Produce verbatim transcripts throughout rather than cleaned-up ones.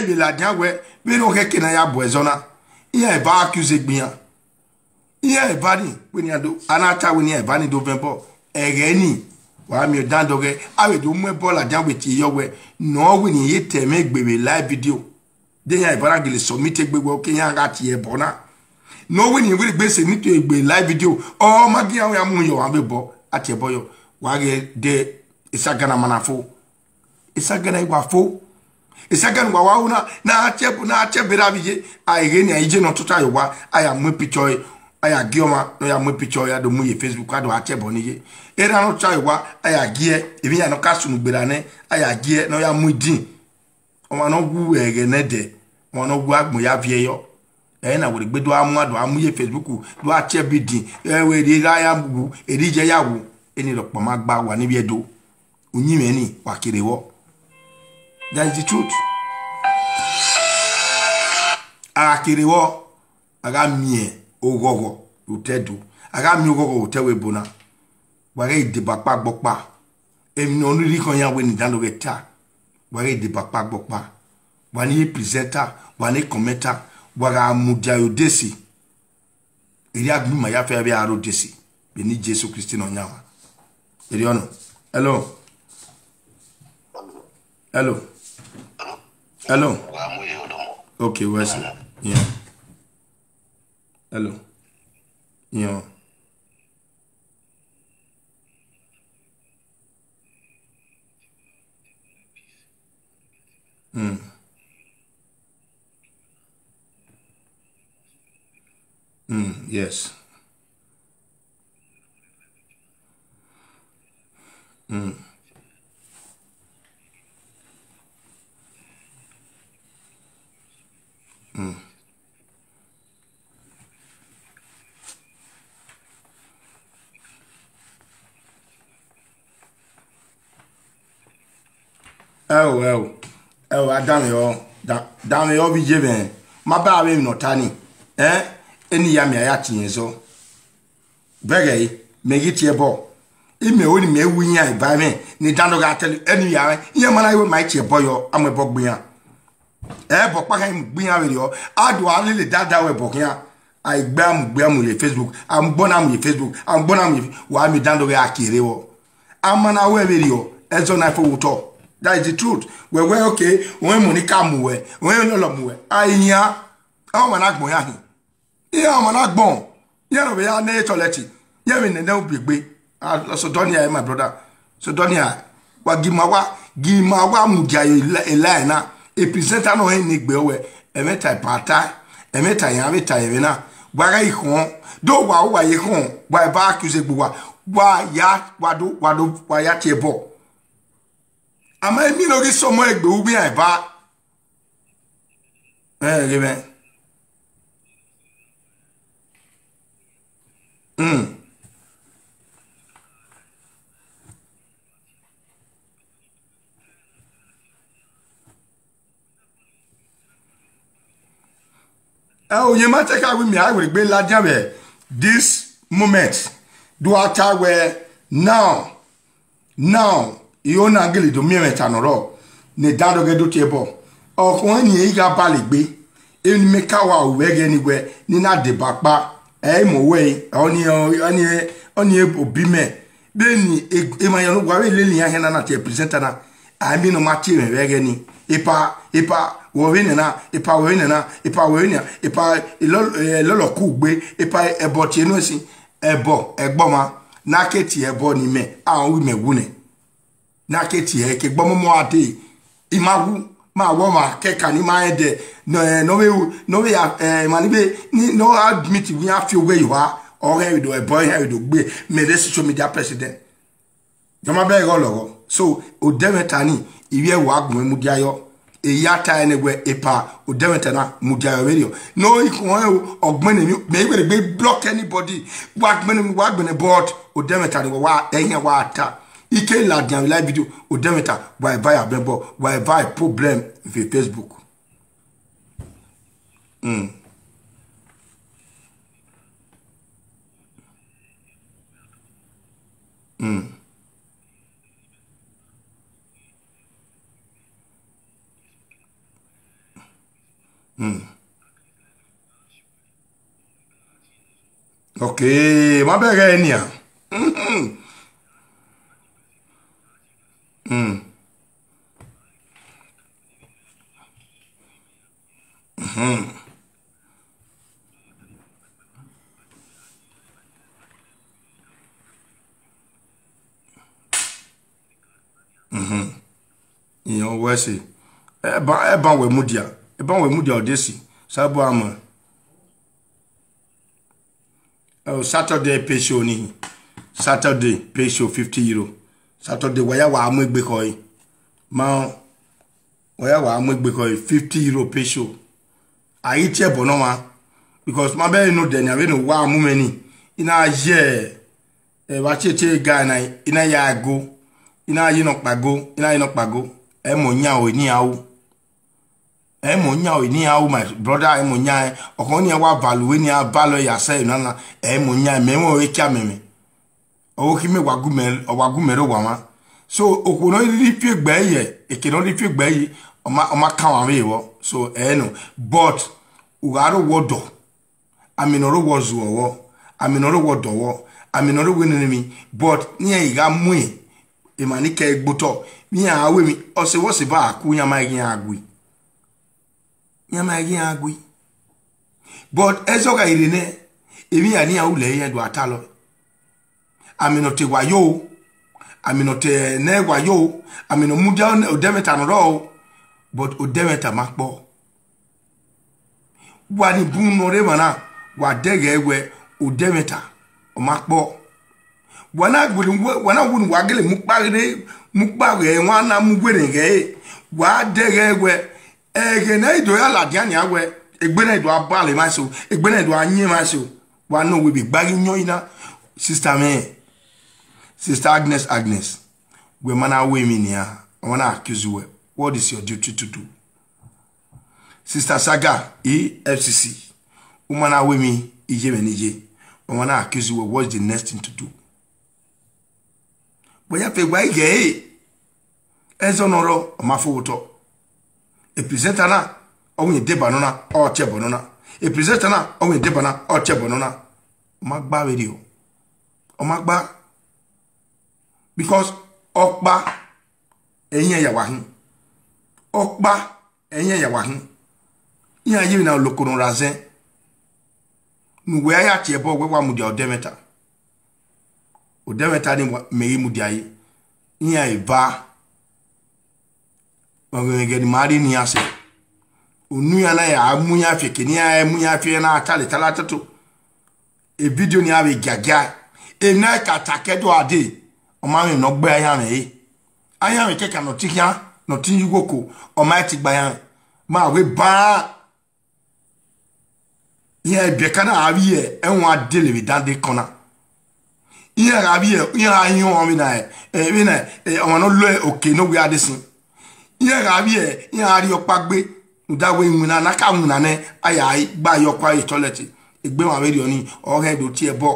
vbe ladian wẹ, vbene ọ khẹke ne a ya bu ẹzọ na, iran eva accuse egbe iran. Iran eva ni, wẹ ne iran do, a na ta wẹ ne iran eva ni do vẹ ẹbọ. Ẹghẹ ni, wa miẹn dandẹn ọghẹ, a vbe do mu ẹbọ ladian wẹ tie yọ wẹ, ne ọ wẹ ne irẹn ye ta ẹmwẹ egbe vbe live video. De iran eva na gele submit egbe wẹ, okay, iran gha tie ẹbọ na. Ne ọ wẹ ne irẹn wẹ gbe submit egbe live video, ọ ma gi iran wẹ a mu yọ, a vbe bọ, a tie ẹbọ yọ, wa ghẹ de, esaga na ma na fo. Esaga na i wa fo. Esaga ne wa wa ru na, na a tie ẹbọ, na a tie ẹbọ ra vbe ye, a ghe ni a i je ne ọ tota ye owa, a ya mu picture ẹre, a ya gie ọmwa ne ọ ya mu picture ẹre, a do mu ye Facebook, a do a tie ẹbọ ni ye. Erha ne ọ tota ye owa, a ya gie, emwi iran ne ọ ka sunu gberra nẹ, a ya gie ne ọ ya mu idin. Ọmwa ne ọ wu ẹghẹ nẹdẹ, ọmwa ne ọ wu agbọn ya viẹ yọ. Ẹ na wẹ egbe do a mu, a do a mu ye Facebook, do a tie ẹbọ idin, ẹ wẹ erha ya wu, erha iye ya wu, eni rhọkpa ma gba wa ni vbiẹ do. Uyinmwẹ ni wa kere vbọ. That is the truth. A gha kere vbọ, a gha miẹn oghọghọ vbe otọ Ẹdo, a gha miẹn oghọghọ vbe otọ ẹvbo ebo na. Wa ghẹ deba ọkpa gbe ọkpa. Emwi ne ọ rhirhi khọn iran wẹ ne I dan do ghẹ ta. Wa ghẹ deba ọkpa gbe ọkpa. Wa ni ye presenter, wa ni commenter, wa gha mudia ye odesi. Erriọ agbọn ima ya fẹ vbe aro odesi, vbene Jesu Kristi ne ọ yan wa. Erriọ nọ. Hello. Hello. Hello. Okay, where's it? Yeah. Hello. Yeah. Mm. Mm, yes. Mm. Mm. Ẹo, ẹo, ẹo, a danmwehọ, da-, danmwehọ vbe iye mwẹ, ma ba avbe emwi ne ọ ta ni, ẹn, eni ya miẹn a ya tie ẹzọ. Vbe ẹghẹ ẹre, mẹ ghi tie ẹbọ, imẹ ru ne imẹ wu iran eva ẹmwẹ ne I dan do gha tẹle eni ya mwẹ, iran ma na wẹ ma i tie ẹbọ yọ, a mu ẹbọ gbe iran. Ẹbọ ọkpa khian mu gbe iran vberriọ, a do a lele dada wẹ ẹbọ khian. A i gbe a mu gbe a mu ye Facebook, a mu gbọ na mu ye Facebook, a mu gbọ na mu ye, wa miẹn dan do ghe a kere vbọ. A ma na wẹ vberriọ, ẹzọ na fo vbe otọ. That is the truth. Wẹ wẹ, okay, ẹ i mu ni ka mu wẹ, ẹ i lọlọ mu wẹ. A i yan, ọmwa na gbọn ya hin. Iran ọmwa na gbọn, iran ne ọ vbe ya nẹ toilet, iran vbe nene ubiegbe. Ah, Sodonia, my brother. Sodonia, wa gi ma wa, gi ma wa mudia e la-, e line na. E presenter nọ hẹn ne egbe wẹ, ẹmwata ipata, ẹmwata iran vbe ta ẹmwẹ na. Wa gha i khọn, do wa, wa ye khọn, wa eva accuse egbe uwa, wa ya, wa do, wa do, wa ya tie ẹbọ. Ama emi ne ọ ghi sọmọ egbe ugbo iran eva. Ẹ ghe mwẹ. Mm. Ẹ, oye ma te ka wẹ mẹ a wẹ egbe ladian vbe this moment. Do a ta wẹ now. Now, I ho na gele do miẹn ẹmwata ne ọ rrọọ, ne I dan do ghẹ do tie ẹbọ. Ọkhọe ni i gha bale egbe, emwi ne imẹ ka wa ru vbe ẹghẹ ni wẹ, ne I na deba ọkpa, ẹ i mu wẹ, ọni, ọni, ọni obi mẹ. Vbene emwa ya ne uwa vbe lele iran khian na na tie presenter na, a miẹn ne ọ ma tie mwẹ vbe ẹghẹ ni. Epa, epa, wẹ vbe nẹ na, epa, wẹ vbe nẹ na, epa, wẹ vbe nẹ, epa, elọlọ, eh, elọlọ ku ugbe, epa, ẹbọ tie nuẹn sin, ẹbọ, ẹgbọmwa, ne a ke tie ẹbọ ne imẹ, a rẹn uwu imẹ wu nẹ. Ne a ke tie ẹre ke gbọmọmọ a dee, I ma wu, ma wẹ ọmwa kẹkan ne I ma rẹn dẹ, ne, ne ọ vbe, ne ọ vbe ya, eh, emwa ni vbe, ni, ne ọ admit wẹ iran fi owẹ ye oha, ọ rẹn vbe do ẹbọ, ọ rẹn vbe do gbe, mẹ rre social media president. Jọ ma bẹghe ọlọghọ. So, odẹ ẹmwata ni, ivbi ẹvbo agbọn mudia yọ. Eya ta ẹnẹ wẹ epa, odẹ ẹmwata na mudia yọ vberriọ. No, I khọn ẹn o, ọ gbẹnnẹ emwi, mẹ i wẹ egbe block anybody. Wa gbẹnnẹ emwi, wa gbẹnnẹ, but odẹ ẹmwata ni wa, wa, ẹhian wa ta. I ke ladian vbe live video, odẹ ẹmwata, wa eva ya bẹbọ, wa eva problem vbe Facebook. Mm. Mm. Hmm. Okay, ma bẹghe nian. Hmm. Mhm. Mhm. Iran wẹ ẹse. Ẹban, ẹban wẹ mudia. Ẹban wẹ mudia odesi. Sabo amọ. Oh, Saturday pay show ni. Saturday pay show fifty euro. Saturday, wa ya wa mu egbe khọe. Ma, wa ya wa mu egbe khọe, fifty euro pay show. A i tie ẹbọ nọ ma. Because ma bẹghe nodẹ ni, avbe ne wa mu mwẹ ni. I na ye, ẹ, vbe a tie tie ga na, i na ya go. I na ye nọkpa go, i na ye nọkpa go. Ẹ mọ yan o, ni a o. Ẹ mọ yan o, ni a o, my brother, ẹ mọ yan, ọkhọ ni a wa value, ni a value ya sẹ na na, ẹ mọ yan, mẹ mọ e kia mẹ mẹ. Ọ khin mẹ wa gu mẹ, ọ wa gu mẹ ro wa ma. So, okhuo nọ rhirhi fi egbe ye, eke nọ rhirhi fi egbe ye, ọ ma, ọ ma kan wa vbe vbọ. So, ẹ nọ. But, u gha ro wọ dọ. Amẹ ne ọ ro wọ zuọ vbọ, amẹ ne ọ ro wọ dọ vbọ, amẹ ne ọ ro wẹ nene emwi, but ne iran gha mu emwa ni kẹ gbe otọ, ne iran gha ru emwi, ọse vbọse ba a ku, iran ma ghi iran gui. Iran ma ghi iran gui. But ẹzọ gha rre nẹ, emwi iran ne iran ru lẹ iran do a talọ. Amẹ ne ọ te wa yo, amẹ ne ọ te nẹ wa yo, amẹ ne ọ mudia odẹmwẹta ne ọ rrọọ, but odẹmwẹta ma kpọ. Wa ni bun ne ọ rre emwa na, wa dẹghe wẹ odẹmwẹta ọ ma kpọ. Wa na wunu, wa na wunu wa gele mu kpa ghe, mu kpa ghe, wa na mu werriẹn ghe, wa dẹghe wẹ ẹghẹ ne a i do ya ladian nian wẹ egbe na i do a bale emwa eso, egbe na i do a yin emwa eso. Wa nọ wẹ vbe gba ghi yọn ina, sister mwẹ, sister Agnes, Agnes, wẹ ma na ru emwi nian, ọ ma na accuse wẹ, what is your duty to do? Sister Saga, E F C C, u ma na ru emwi iye mwẹ ne iye, ọ ma na accuse wẹ, what is the next thing to do? Wẹ ya fe wa ighe ẹre, ẹzọ ne ọ rrọọ, ọ ma fo vbe otọ. E presenter na, ọ winna deba nọ na, ọ tie ẹbọ nọ na. E presenter na, ọ winna deba na, ọ tie ẹbọ nọ na. Ọ ma gba vberriọ. Ọ ma gba. Because ọkpa, ẹyin ya wa hin. Ọkpa, ẹyin ya wa hin. Iran ye emwi na oloko ne ọ ra zẹn. Ne uwẹ ya tie ẹbọ, wẹ wa mudia odẹmwẹta. Odẹmwẹta ni wa, mẹ ghi mudia ẹre. Iran eva. Ọghe ẹghẹ ne ima rhie ne iran sẹ. Unu iran na ya mu iran fi eke ne iran mu iran fi na tale tala toto. E video ni a vbe giagia. Emwi na ka ta ke do a dee. Ọ ma mwẹ ne ọ gbe ayanmwẹ ẹre. Ayanmwẹ kẹkan ne ọ ti khian, ne ọ ti ye ughoko, ọ ma ti gba ayanmwẹ. Ma wẹ ban. Iran ebiẹka na gha vbiẹ ẹwaẹn dele vbe dande kọn na. Iran gha vbiẹ, iran gha yọn ọmwa vbe na, ẹ, vbe na, ẹ, ọmwa ne ọ lo oke ne ọ wia de sin. Iran gha vbiẹ, iran gha rhie ọkpa gbe, rhunmwuda wẹ iwinna na ka winna nẹ, a ya gba ye ọkpa ye toilet. Egbe emwa vberriọ ni, ọ ghẹ do tie ẹbọ,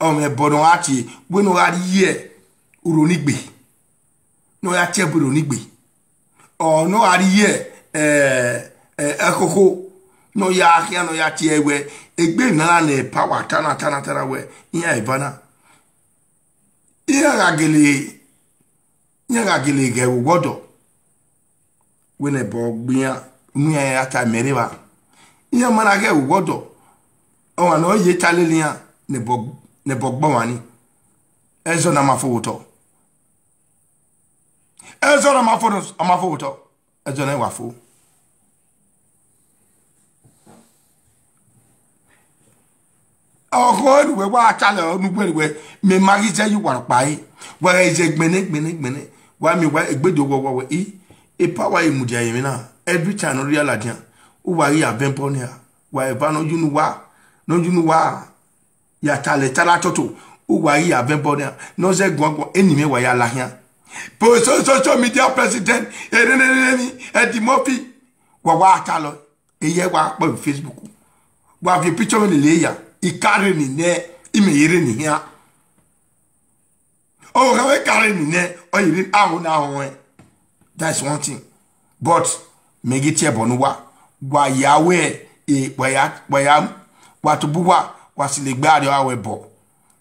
ọ mwẹ ẹbọ ne ọ gha tie, wẹ ne ọ gha rhie uro ni gbe. Ne ọ ya tie ẹbọ uro ni gbe. Ọ ne ọ gha rhie, ẹ, ẹ, ẹkhokho, ne ọ ya khian, ne ọ ya tie wẹ, egbe emwi na ne power ta na, ta na, ta na wẹ, iran eva na. Iran gha gele, iran gha gele ghẹ vbe uwu ọdọ. Wẹ ne ẹbọ gbe iran, unu iran ya ta mẹ rre evba. Iran ma na ghẹ vbe uwu ọdọ, ọmwa ne ọ ye ta lele iran, ne ẹbọ, ne ẹbọ gbe ọmwa ni. Ẹzọ na ma fo vbe otọ. Ẹzọ na ma fo, ọ ma fo vbe otọ. Ẹzọ na wa fo. Ọkhọ ne uwẹ wa talẹ ne uwẹ, mẹ ma ghi zẹ ye uwa rhọkpa ẹre. Wa gha zẹ gbẹnnẹ, gbẹnnẹ, gbẹnnẹ. Wa miẹn uwa egbe do wọ, wọ wẹ, i, epa wa ye mudia ye emwi na. Every time ne ọ rhie ladian, uwa ghi ya vẹ ẹbọ nia. Wa eva ne ọ ye unu uwa, ne ọ ye unu uwa. Ya talẹ tara toto, uwa ghi ya vẹ ẹbọ nia, ne ọ zẹ guan guan, eni mwẹ wa ya la khian. Po so, social media president, erere ni, Eddie Murphy, wa wa talọ, eyẹ wa kpọ vbe Facebook. Wa viọ picture mwẹ lele ya, I ka reni nẹ, I mẹ ye reni khian. Ọ gha vbe ka reni nẹ, ọ ye reni ahọ na họn ẹn. That's one thing. But mẹ ghi tie ẹbọ ne uwa, Wa ya wẹ, e, wa ya, wa ya, wa tobọ uwa, wa silo egbe arriọ aro ẹbọ,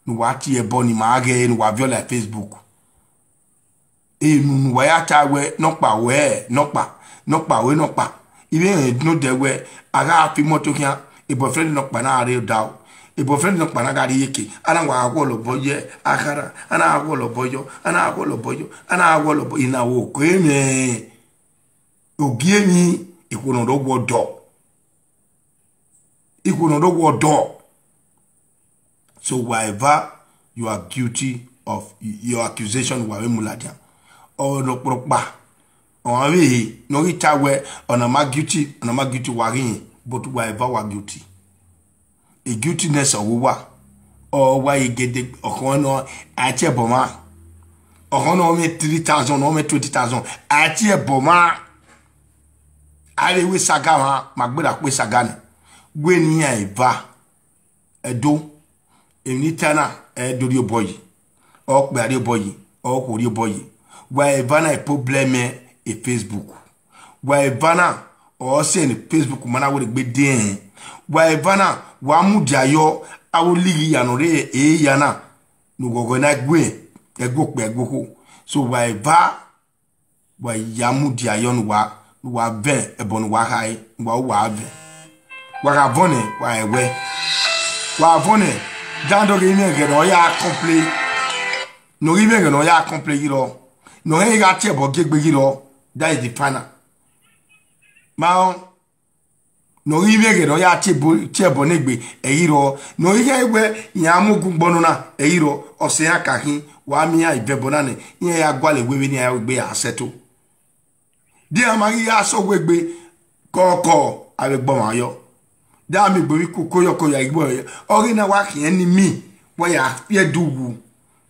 ne uwa tie ẹbọ ne ima ghee, ne uwa viọ la Facebook. Enu ne uwa ya ta wẹ nọkpa wẹ nọkpa, nọkpa wẹ nọkpa. Ivbi ẹnrẹn nodẹ wẹ, a gha fi imọto khian, boyfriend nọkpa na rre odaro, boyfriend nọkpa na gha rrie eke, a na wa wọlọ obọ ye akhara, a na wọlọ obọ yọ, a na wọlọ obọ yọ, a na wọlọ obọ, I na wo oko mwẹ. Ogiemwi, ikhuo ne ọ rre owa ọdọ. Ikhuo ne ọ rre owa ọdọ. So whatever you are guilty of, your accusation, wa vbe mu ladian. Ọ ne ọkpọkpa, ọ vbe he, ne ọ ghi ta wẹ, ọna ma guilty, ọna ma guilty, wa ghi hin, but whatever wa guilty. E guiltiness ọ vbe uwa, ọ wa ye gede, ọkhọn nọ, a tie ẹbọ mwa. Ọkhọn nọ mwẹ three thousand, nọ mwẹ twenty thousand, a tie ẹbọ mwa. A vbe wẹ saga mwa, ma gberra kpe saga nẹ. Wẹ ne iran eva, Ẹdo, emwi ne I ta na, ẹ do rhie obọ yi, ọ kpẹ a rhie obọ yi, ọ khuo rhie obọ yi. Wa eva na e problem e Facebook. Wa eva na, ọ sẹ ne Facebook ma na wẹ egbe dẹn. Wa eva na, wa mudia yọ, avbe olighi ya nọ rre eya na, ne ughọghọ na gue, ẹguokpia ẹguokhuo. So wa eva, wa ya mudia yọ ne uwa, ne uwa vẹ ẹbọ ne uwa khare, ne uwa ru uwa vẹ. Wa gha vọn nẹ, wa rẹn wẹ. Wa vọn nẹ, dan do ghe imẹ ẹghẹ ne ọ ya complain. Ne ọ ghi imẹ ẹghẹ ne ọ ya complain ghi rọ. Ne ọ rẹn gha tie ẹbọ gie egbe ghi rọ. That is the final. Ma ọ, ne ọ ghi vbe ẹghẹ ne ọ ya tie ẹbọ, tie ẹbọ ne egbe, ẹ ghi rrọọ. Ne ọ ghi khẹ wẹ iran mu ogun gbọnọ na, ẹ ghi rrọọ. Ọ sẹ iran ka khin, wa miẹn iran ivẹ ẹbọ na nẹ, iran ya gualọ ewe vbene iran ya ru egbe ya sẹto. De iran ma ghi ya sẹ owa egbe, kọkọ, avbe ẹgbọmwa yọ. De a miẹn egbe vbe ikoko yọ, ko ya igbo yọ. Ọ ghi na wa khian enemy, wa ya fi ẹdẹ uwu.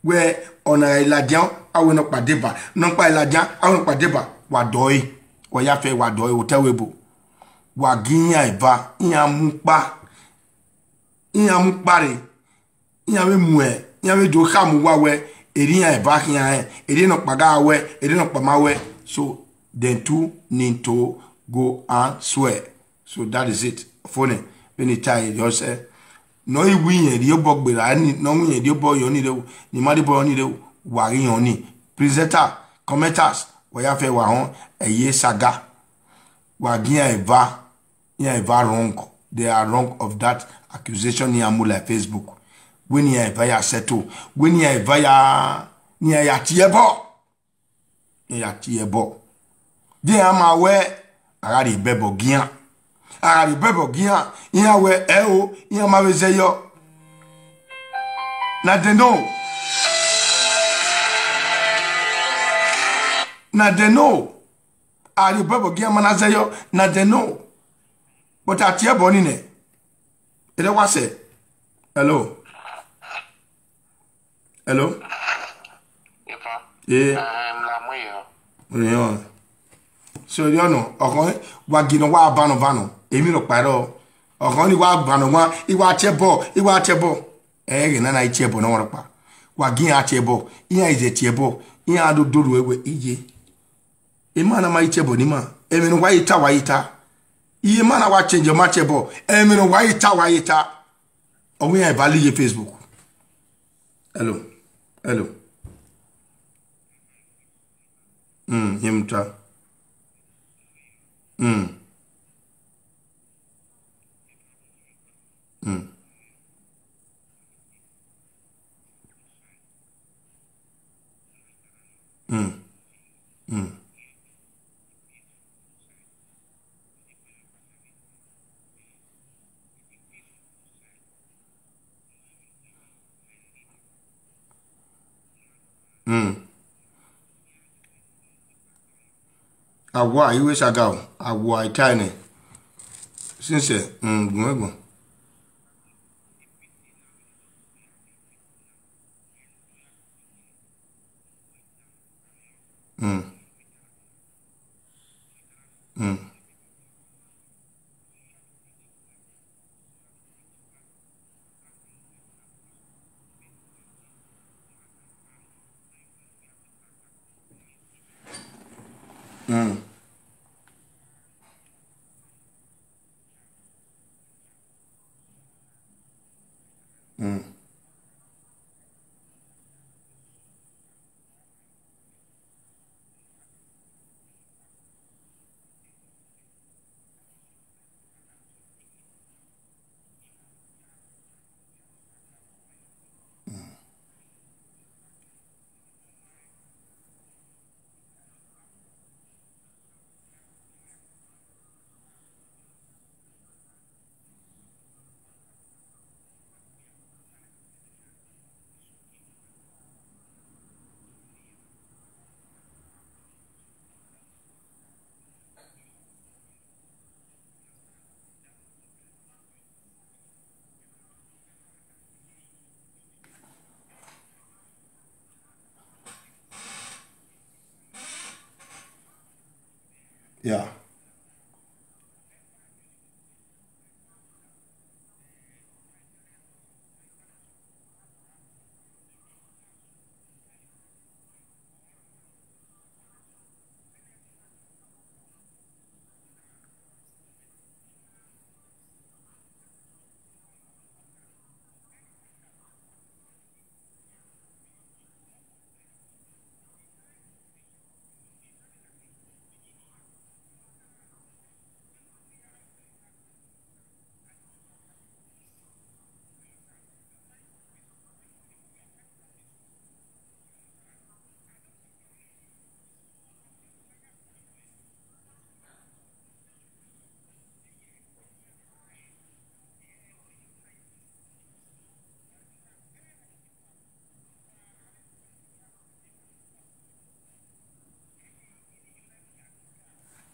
Wẹ ọna ladian, a wẹ nọkpa deba, nọkpa ladian, a wẹ nọkpa deba, wa dọe, wa ya fẹ, wa dọe, otẹ wẹ ebo. Wa gie iran eva, iran mu kpa, iran mu kpa rre, iran vbe muẹn, iran vbe do khama uwa wẹ, erriọ iran eva khian rẹn, erriọ nọkpa gha wẹ, erriọ nọkpa ma wẹ. So, them two need to go and swear. So that is it. Fo nẹ, vbene I tae rriọ sẹ. Ne ọ i wi irẹn rhie obọ gberra ni, ne ọ wi irẹn rhie obọ yọ ni rre, ni ma rhie obọ yọ ni rre, wa ghi họn ni. Presenter, commenters, wa ya fẹ wa họn, ẹ ye saga. Wa gie iran eva, iran eva wrong. They are wrong of that accusation ne iran mu la Facebook. Wẹ ne iran eva ya settle, wẹ ne iran eva ya, ne iran ya tie ẹbọ. Iran ya tie ẹbọ. De iran ma wẹ, a gha rhie obọ gie iran. A gha rhie obọ gie iran, iran wẹ, ẹo, iran ma vbe zẹ yọ. Na dẹ nọ. Na dẹ nọ. A rhie obọ gie iran ma na zẹ yọ. Na dẹ nọ. But a tie ẹbọ ni nẹ. Erha wa sẹ. Hello. Hello. Ifa. Eh. Ehm, la mu yo. Oyan. So, you know, ọkàn wa gina wa vano vano. Èmi lọ pa ẹrọ. Ọkàn ni wa vano wa, iwa tie ẹbọ, iwa tie ẹbọ. Ẹ ghe nana i tie ẹbọ na wa pa. Wa gi iran tie ẹbọ, iran ize tie ẹbọ, iran do do ru ẹwe iye. Emọ na ma i tie ẹbọ ni ma. Ẹmwẹ ne wa i ta, wa i ta. Iye ma na wa change, ọ ma tie ẹbọ. Ẹmwẹ ne wa i ta, wa i ta. Ọ wẹ iran eva la iye Facebook. Hello. Hello. Mm, him ta. Mm. Mm. Mm. Mm. Mm. Awa, iwe sagao, awa itaene. Since, mm, gbọmọgbọmọ. Mm. Mm. Mm. Mm. Yeah.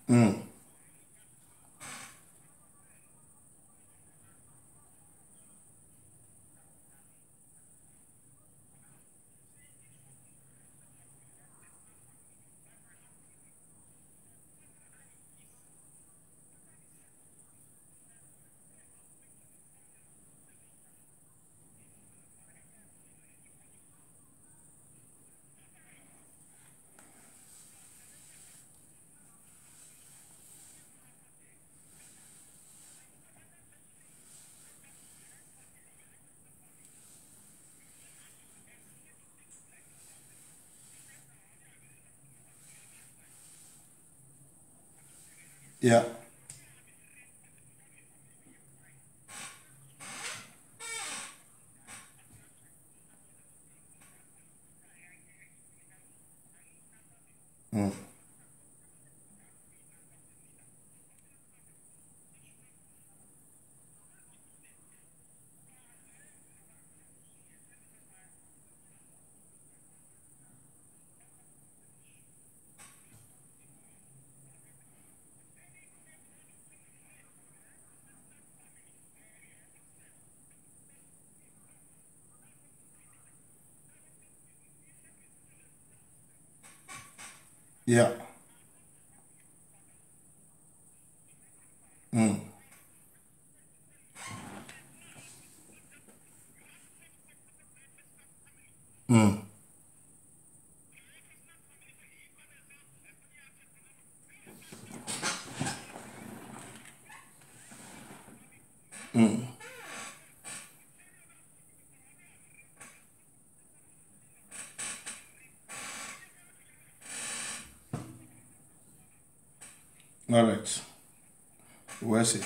Mm. Yeah. Mm. Yeah. Mm. Mm. Mm. All right. Where's it?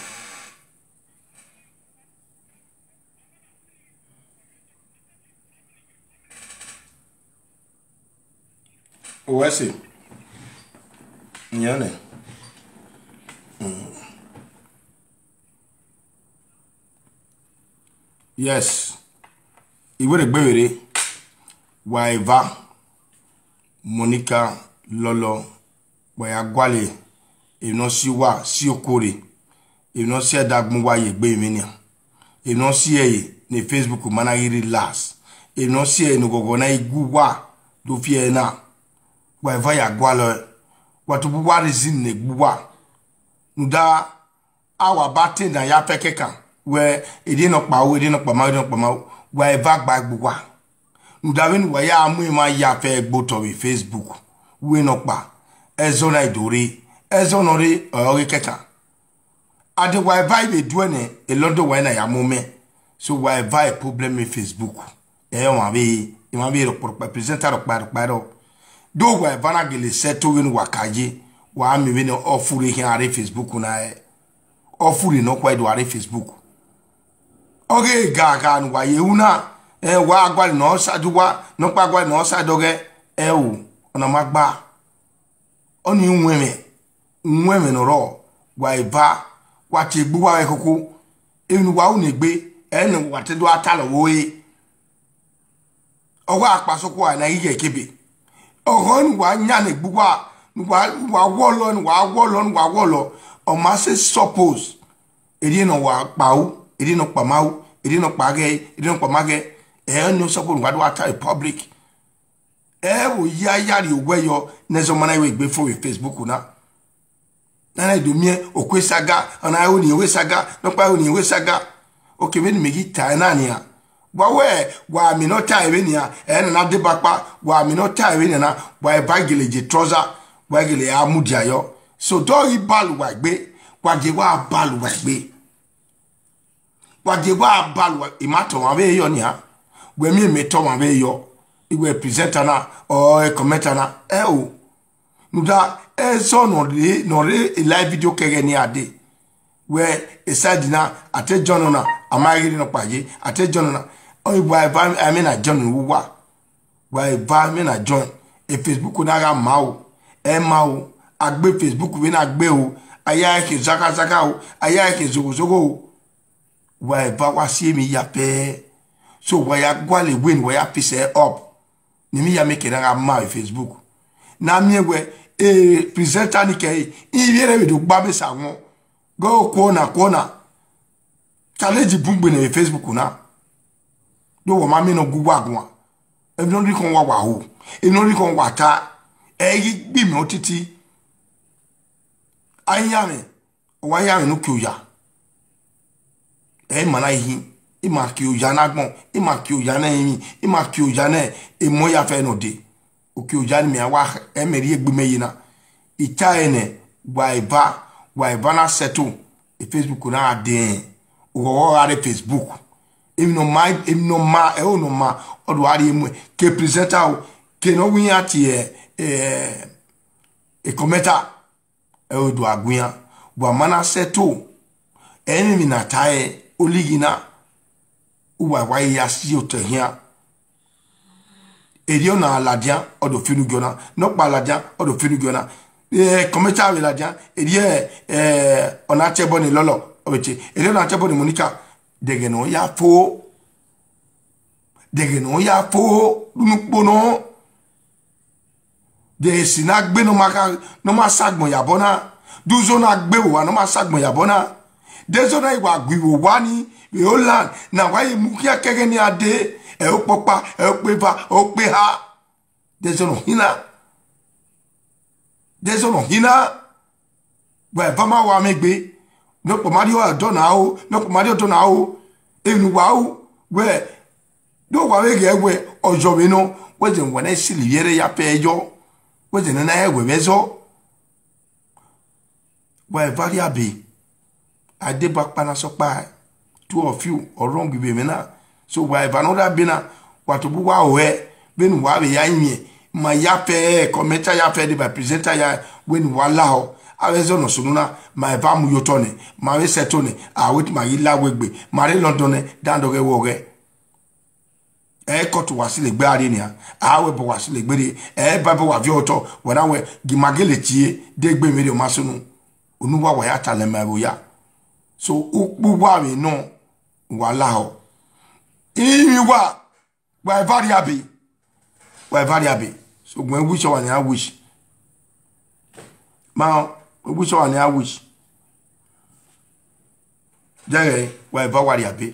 Where's it? Yeah, ne. Mm. Yes. Iwere gbevbere. Wa eva. Monica Lọlọ, wa ya gualọ emwi ne ọ si uwa si okuo rre, emwi ne ọ si ẹdagbọn uwa ye egbe emwi nian, emwi ne ọ si ẹre ne Facebook ma na ghi relax, emwi ne ọ si ẹre ne oghọghọ na ghi gu uwa do fi ẹre na, wa eva ya gualọ ẹe, wa tobọ uwa reason ne egbe uwa. Rhunmwuda a wa ba te ne a ya fẹ kẹkan wẹ, erriọ nọkpa o, erriọ nọkpa ma, erriọ nọkpa ma o, wa eva gba egbe uwa. Rhunmwuda vbene uwa ya mu emwa ya fẹ gbe otọ vbe Facebook, wẹ nọkpa, ẹzọ na i do rre, ẹzọ nọ rre ọre ọ ghe kẹkan. Adewa eva i vbe duẹ nẹ, elọdọ wa na ya mu mẹ. So wa eva problem Facebook. Ẹ ọmwa vbe, emwa vbe rọkpa rọkpa, presenter rọkpa rọkpa rọ. Do wa eva na gele settle vbene uwa ka ye, wa miẹn vbene ọ furre khian rre Facebook na ẹ. Ọ furre nọkhua do rre Facebook. Ọ ghe gagha ne uwa ye ru na, ẹ, wa gualọ ne ọ side uwa, nọkpa gualọ ne ọ side ọghẹ, ẹ o, ọna ma gba. Ọnii uwẹnmwẹ, uwẹnmwẹ ne ọ rrọọ, wa eva, wa tie egbe uwa vbe khokho. Emwi ne uwa ru ne egbe, ẹ ne wa te do a talọ vbe ore. Ọ wa kpa sokhuo na ghi ghẹ kebe. Ọghọ ne uwa yan ne egbe uwa, ne uwa, ne uwa wọlọ, ne uwa wọlọ, ne uwa wọlọ, ọ ma sẹ suppose. Erriọ ne ọ wa kpa ru, erriọ ne ọ kpa ma ru, erriọ ne ọ kpa ghẹ, erriọ ne ọ kpa ma ghẹ. Ẹ ne suppose ne uwa do a ta public. Ẹ vbe ya ya rhie owẹ yọ ne ẹzọ ma na ru egbe fo vbe Facebook na. Na na do miẹn okue saga, ọ na ru ne wẹ saga, nọkpa ru ne wẹ saga. Oke vbene mẹ ghi ta ẹre na nian. Wa wẹ, wa miẹn ne ọ ta ẹre vbenian, ẹ na na deba kpa, wa miẹn ne ọ ta ẹre vbenian na, wa eva gele je trouser, wa gele a mudia yọ. So do ghi balu uwa egbe, wa je wa balu uwa egbe. Wa je wa balu uwa, I ma tọ ọmwa vbe yọ nian. Wẹ miẹn mẹ tọ ọmwa vbe yọ, iwẹ presenter na, ọ commenter na, ẹ o. Rhunmwuda ẹzọ ne ọ rre, ne ọ rre live video kẹghẹ ne iran dee. Wẹ e side na, a te John na, a ma ghi rhie nọkpa ye, a te John na. Ọ wa eva amẹ na John ru uwa. Wa eva amẹ na John. E Facebook na gha ma o, ẹ ma o. A gbe Facebook vbe na gbe o. A ya ẹre khin zaghazaga o, a ya ẹre khin zoghozogho o. Wa eva wa si emwi ya pẹẹ. So wa ya gualọ wẹ ne wa ya fix ẹ up. Ne emwi ya mẹ ke na gha ma vbe Facebook. Na miẹn wẹ, e presenter ni kẹre, ivbi ẹre vbe do gba mẹ sa wọn. Gọ kuọ na, kuọ na. Challenge bun gbe nẹ vbe Facebook na. Do wọ ma miẹn ne ọ gu uwa guan. Emwi ne ọ rhie khọn wa wa ho. Emwi ne ọ rhie khọn wa ta. Ẹ i ghi gbe imẹ otiti. A i yan mwẹ, ọ wa ya mwẹ ne uki oya. Ẹ i ma na ihin, ima kie oya ne agbọn, ima kie oya ne ẹrinmwi, ima kie oya ne emọ ya fẹ ne ọde. Uki oya ne mẹ wa, ẹ mẹ rhie egbe mẹ ye na. I ta ẹre nẹ, wa eva, wa eva na settle, e Facebook na gha dẹn, oghọghọ gha rre Facebook. Emwi ne ọ ma, emwi ne ọ ma, ẹro ne ọ ma, ọ do gha rhie muẹn, ke presenter o, ke ne ọ wẹ iran tie, eh, e commenter. Ẹ o do a gu iran, wa ma na settle. Ẹmwẹ emwi na ta ẹre, olighi na, uwa wa ya si otọ khian. Erriọ na ladian, ọ do finu giọ na. Nọkpa ladian, ọ do finu giọ na. Eh, commenter vbe ladian, erriọ, eh, ọ na tie ẹbọ ne Lọlọ, ọ vbe tie. Erriọ na tie ẹbọ ne Monica, dẹghẹ ne ọ ya fo. Dẹghẹ ne ọ ya fo, unu ukpo nọ. De esi na gbe ne ọ ma kha, ne ọ ma sa agbọn yabọ na. De uzo na gbe vbe owa ne ọ ma sa agbọn yabọ na. De ẹzọ na i wa gu vbe owa ni, vbe Holland, ne a wa ye mu khian kẹghẹ ne iran dee, ẹ okpọkpa, ẹ okpeva, ẹ okpeha. De ẹzọ ne ọ hin na. De ẹzọ ne ọ hin na. Wa eva ma wa mwẹ egbe. Nọkpa ma rhie ọdọ na o, nọkpa ma rhie ọdọ na o. Emwi ne uwa ru, wẹ, do wa vbe ghẹ wẹ, ọ yọ vbe nọ, wẹ zẹ wa na sili vbiẹ rre ya pẹ yọ, wẹ zẹ ne a na rẹn wẹ vbe ẹzọ. Wa eva rhie abe, a deba ọkpa na sẹ ọkpa, two of you, ọ wrong vbe mwẹ na. So wa eva ne ọ rre abe na, wa tobọ uwa họẹ, vbene uwa vbe ya rinmwian, ma ya fẹ, commenter ya fẹ, deba presenter ya, wẹ ne uwa lahọ. Avbe ẹzọ ne ọ sunu na, ma eva mu ye otọ nẹ, ma vbe settle nẹ, a wẹ te ma ghi la wẹ egbe, ma rre London nẹ, dandẹ ọghẹ vbe ọghẹ. Ẹ i cut wa silo egbe a rrie nian, a wẹ ẹbọ wa silo egbe rrie, ẹ i ba ẹbọ wa viọ otọ, wa na wẹ, gi ma gele tie, de egbe mwẹ rrie ọ ma sunu. Unu uwa wa ya talẹ ma ẹvbo ya. So, ukpu uwa vbe nọ, wa lahọ. Iyẹn uwa, wa eva rhie abe. Wa eva rhie abe. So, gun wish ọmwa ne a wish. Ma, wish ọmwa ne a wish. Dẹghẹ, wa eva wa rhie abe.